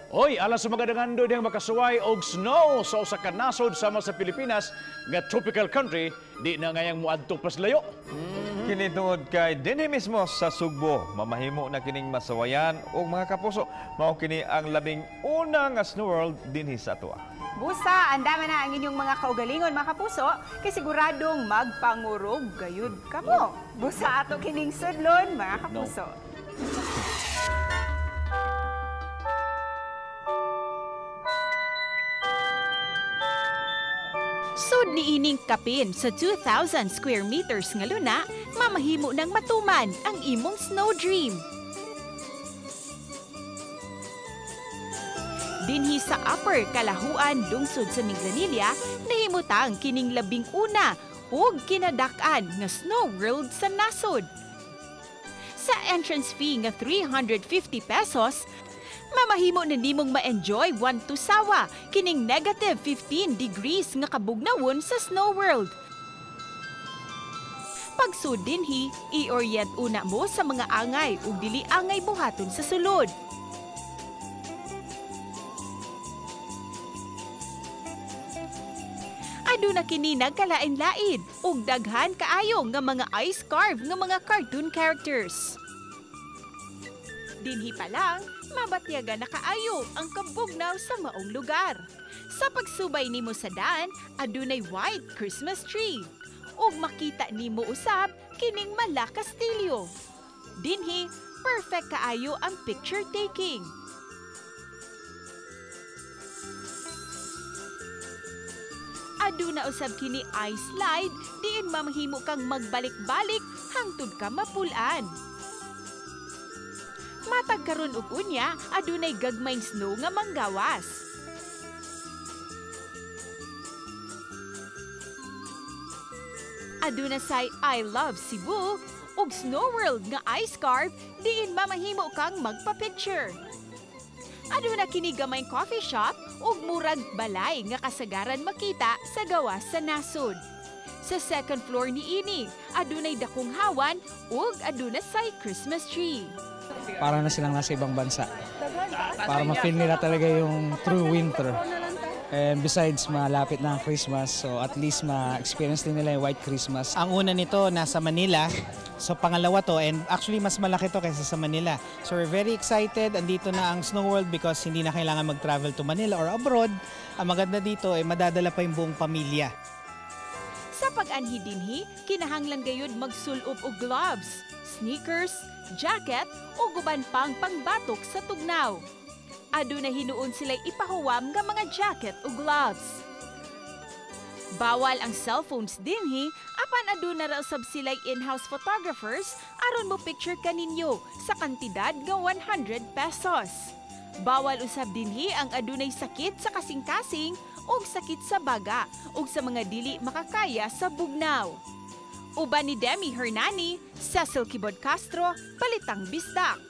Oy, alas sa mga dangando diyang makasuway og snow sa usa ka nasod sama sa Pilipinas nga tropical country, di na ngayang muadto pas layo. Kini tungod kay dinhi mismo sa Sugbo, mamahimo na kining masawayan og mga kapuso. Mao kini ang labing una nga Snow World dinhi sa atoa. Busa, andama na ang inyong mga kaugalingon, mga kapuso, kay siguradong magpangurog gayud kamo. Busa ato kining sudlon, mga kapuso. No. Sud niining kapin sa 2,000 square meters nga luna, mamahimo ng matuman ang imong snow dream. Dinhi sa Upper Kalahuan, lungsod sa Minglanilla, nahimutang kining labing una ug kinadak-an nga Snow World sa nasod. Sa entrance fee nga 350 pesos, mamahimo na nimong ma-enjoy one to sawa kining negative 15 degrees nga kabugnawon sa Snow World. Pagsud dinhi, i-orient una mo sa mga angay ug dili angay buhaton sa sulod. Aduna kini nagkalain-lain ug daghan kaayo nga mga ice carve nga mga cartoon characters. Dinhi pa lang, mabatyagan na kaayo ang kabugnaw sa maong lugar. Sa pagsubay nimo sa daan, adunay white Christmas tree. Ug makita nimo usab kining Mala Castillo. Dinhi, perfect kaayo ang picture taking. Aduna usab kini ice slide diin mamahimo kang magbalik-balik hangtod ka mapulan. Matag karon og unya, adunay gagmayng snow nga manggawas. Aduna say I Love Cebu ug Snow World nga ice carve diin mamahimo kang magpa-picture. Aduna kini gamayng coffee shop ug murag balay nga kasagaran makita sa gawas sa nasod. Sa second floor niini, adunay dakong hawan ug aduna say Christmas tree. Para na silang nasa ibang bansa. Para ma-feel nila talaga yung true winter. And besides, malapit na ang Christmas, so at least ma-experience din nila yung White Christmas. Ang una nito, nasa Manila. So pangalawa to, and actually mas malaki to kaysa sa Manila. So we're very excited. Andito na ang Snow World because hindi na kailangan mag-travel to Manila or abroad. Ang maganda dito ay madadala pa yung buong pamilya. Sa pag-anhi dinhi, kinahanglan gayud magsulob og gloves, sneakers, jacket o guban pang pangbatok sa tugnaw. Aduna hinuon sila'y ipahuwam nga mga jacket o gloves. Bawal ang cellphones dinhi, apan aduna ra usab sila'y in-house photographers aron mo picture kaninyo sa kantidad nga 100 pesos. Bawal usab dinhi ang adunay sakit sa kasing-kasing ug sakit sa baga ug sa mga dili makakaya sa bugnaw. Uban ni Demi Hernani, Cecil Kibod Castro, Balitang Bisdak.